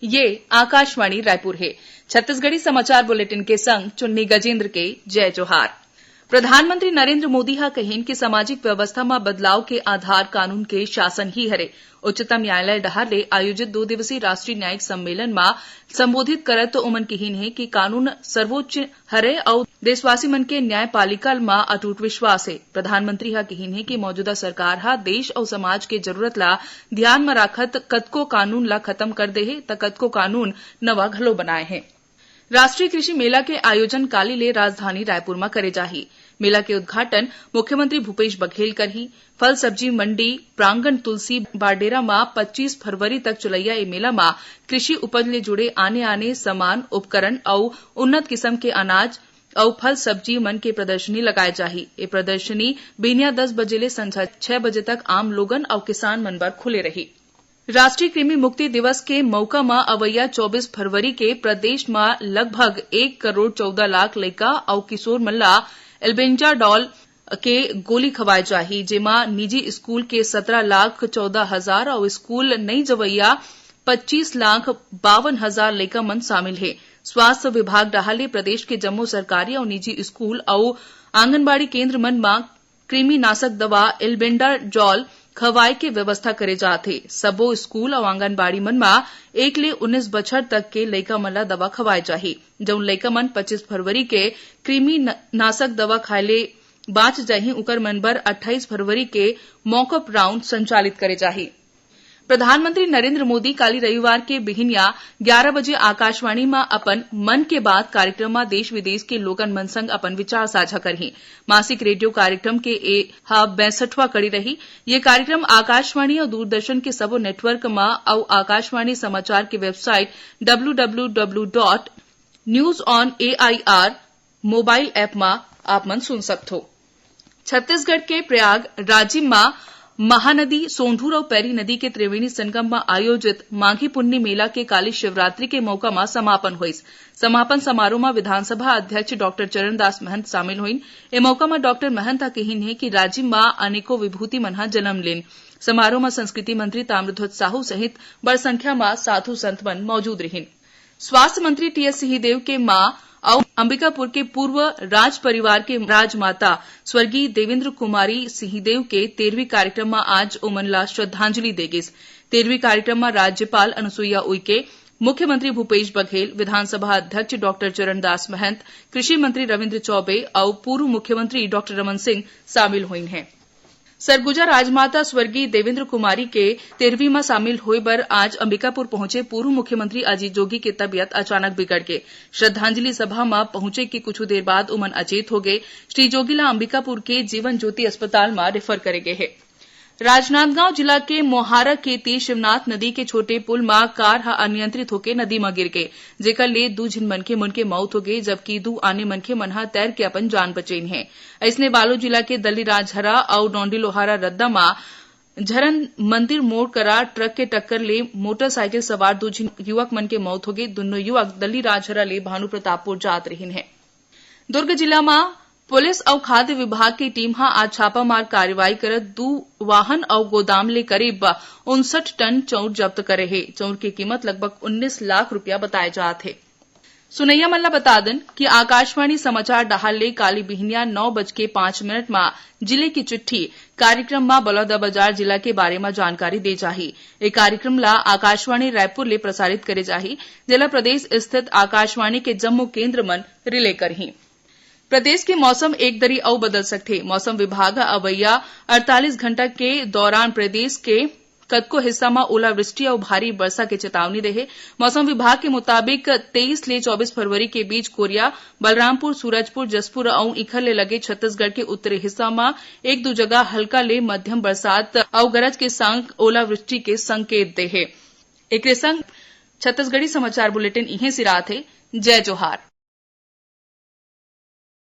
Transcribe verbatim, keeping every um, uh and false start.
ये आकाशवाणी रायपुर हे। छत्तीसगढ़ी समाचार बुलेटिन के संग चुन्नी गजेंद्र के जय जोहार। प्रधानमंत्री नरेंद्र मोदी ह कहिन कि सामाजिक व्यवस्था म बदलाव के आधार कानून के शासन ही हरे। उच्चतम न्यायालय डहार ले आयोजित दो दिवसीय राष्ट्रीय न्यायिक सम्मेलन म संबोधित करत ओमन कहिन हे कि कानून सर्वोच्च हरे अउ देशवासी मन के न्यायपालिका म अटूट विश्वास हे। प्रधानमंत्री ह कहिन हे कि मौजूदा सरकार ह देश अउ समाज के जरूरत ला ध्यान म राखत कतको कानून ला खत्म कर दे हे, त कतको कानून नवा घलो बनाए हे। राष्ट्रीय कृषि मेला के आयोजन काली ले राजधानी रायपुर म करे जाही। मेला के उद्घाटन मुख्यमंत्री भूपेश बघेल करही। फल सब्जी मंडी प्रांगण तुलसी बारडेरा म पच्चीस फरवरी तक चलइया ए मेला म कृषि उपज ले जुड़े आने-आने सामान, उपकरण अउ उन्नत किसम के अनाज अउ फल सब्जी मन के प्रदर्शनी लगाए जाही। ए प्रदर्शनी बिहनिया दस बजे ले संझा छह बजे तक आम लोगन अउ किसान मन बर खुले रही। राष्ट्रीय कृमि मुक्ति दिवस के मउका म अवइया चौबीस फरवरी के प्रदेश म लगभग एक करोड़ चौदह लाख लइका अउ किशोर मन ला एल्बेंजाडॉल के गोली खवाए जाही, जेमा निजी स्कूल के सत्रह लाख चौदह हजार अउ स्कूल नइ जवइया पच्चीस लाख बावन हजार लइका मन शामिल हे। स्वास्थ्य विभाग डहार ले प्रदेश के जम्मो सरकारी अउ निजी स्कूल अउ आंगनबाड़ी केंद्र मन म कृमिनाशक दवा एल्बेंडाजॉल खवाए के व्यवस्था करे जात हे। सबो स्कूल अउ आंगनबाड़ी मन म एक ले उन्नीस बछर तक के लइका मन ला दवा खवाए जाही। जउन लइका मन पच्चीस फरवरी के कृमि न-, नाशक दवा खाए ले बांच जाही, उकर मन बर अट्ठाईस फरवरी के मॉकअप राउंड संचालित करे जाही। प्रधानमंत्री नरेंद्र मोदी काली रविवार के बिहिनिया ग्यारह बजे आकाशवाणी म अपन मन के बात कार्यक्रम म देश विदेश के लोगन मन संग अपन विचार साझा करही। मासिक रेडियो कार्यक्रम के ए ह बैसठवां कड़ी रही। ये कार्यक्रम आकाशवाणी अउ दूरदर्शन के सबो नेटवर्क म अउ आकाशवाणी समाचार के website W W W dot news on A I R mobile app म आप मन सुन सकथो। छत्तीसगढ़ के प्रयाग राजिम म महानदी, सोंढूर अउ पैरी नदी के त्रिवेणी संगम म आयोजित माघी पुन्नी मेला के काली शिवरात्रि के मौका म समापन होइस। समापन समारोह म विधानसभा अध्यक्ष डॉक्टर चरणदास महंत शामिल होइन। ए मौका म डॉक्टर महंत ह किहिन हे कि राजिम म अनेकों विभूति मन ह जन्म लेन। समारोह म संस्कृति मंत्री ताम्रध्वज साहू सहित बड़ संख्या म साधु संत मन मौजूद रिहिन। स्वास्थ्य मंत्री टीएस सिंहदेव के मां अउ अंबिकापुर के पूर्व राज परिवार के राजमाता स्वर्गीय देवेंद्र कुमारी सिंहदेव के तेरहवीं कार्यक्रम म आज ओमन ला श्रद्धांजलि दे गिस। तेरहवीं कार्यक्रम म राज्यपाल अनुसुईया उइके, मुख्यमंत्री भूपेश बघेल, विधानसभा अध्यक्ष डॉक्टर चरणदास महंत, कृषि मंत्री रविंद्र चौबे अउ पूर्व मुख्यमंत्री डॉक्टर रमन सिंह शामिल होइन हे। सरगुजा राजमाता स्वर्गीय देवेंद्र कुमारी के तेरहवीं म शामिल होय बर आज अंबिकापुर पहुंचे पूर्व मुख्यमंत्री अजीत जोगी के तबियत अचानक बिगड़ गे। श्रद्धांजलि सभा म पहुंचे के कुछ देर बाद उमन अचेत हो गए। श्री जोगी ला अंबिकापुर के जीवन ज्योति अस्पताल म रेफर करे गे हे। राजनांदगांव जिला के मोहारा के तीर शिवनाथ नदी के छोटे पुल म कार ह अनियंत्रित होके नदी म गिर गे, जेकर ले दू झिन मनखे मन के मौत हो गे, जबकि दू आने मनखे मन ह तैर के अपन जान बचेन हे। अइसने बालोद जिला के दल्लीराजहरा अउ डोंडीलोहारा रद्दा म झरन मंदिर मोड़ करा ट्रक के टक्कर ले मोटरसाइकिल सवार दू झिन युवक मन के मौत होगे। दुनों युवक दल्लीराजहरा ले भानुप्रतापपुर जात रिहिन हे। दुर्ग जिला म पुलिस अउ खाद्य विभाग के टीम ह आज छापामार कार्रवाई करत दू वाहन अउ गोदाम ले करीब उनसठ टन चौर जब्त करे हे। चौर के कीमत लगभग उन्नीस लाख रुपया बताए जात हे। सुनइया मन ल बता देन कि आकाशवाणी समाचार डहार ले काली बिहनिया नौ बज के पांच मिनट म जिले की चिट्ठी कार्यक्रम म बलौदाबाजार जिला के बारे म जानकारी दे जाही। ए कार्यक्रम ल आकाशवाणी रायपुर ले प्रसारित करे जाही, जेला प्रदेश स्थित आकाशवाणी के जम्मो केंद्र मन रिले करही। प्रदेश के मौसम एक दरी अउ बदल सकथे। मौसम विभाग ह अवइया अड़तालीस घंटा के दौरान प्रदेश के कतको हिस्सा म ओलावृष्टि अउ भारी वर्षा के चेतावनी दे हे। मौसम विभाग के मुताबिक तेईस ले चौबीस फरवरी के बीच कोरिया, बलरामपुर, सूरजपुर, जशपुर अउ इखर ले लगे छत्तीसगढ़ के उत्तरी हिस्सा म एक दू जगह हल्का ले मध्यम बरसात अउ गरज के संग ओलावृष्टि के संकेत दे हे। एकरे संग छत्तीसगढ़ी समाचार बुलेटिन इहें सिरात हे। जय जोहार।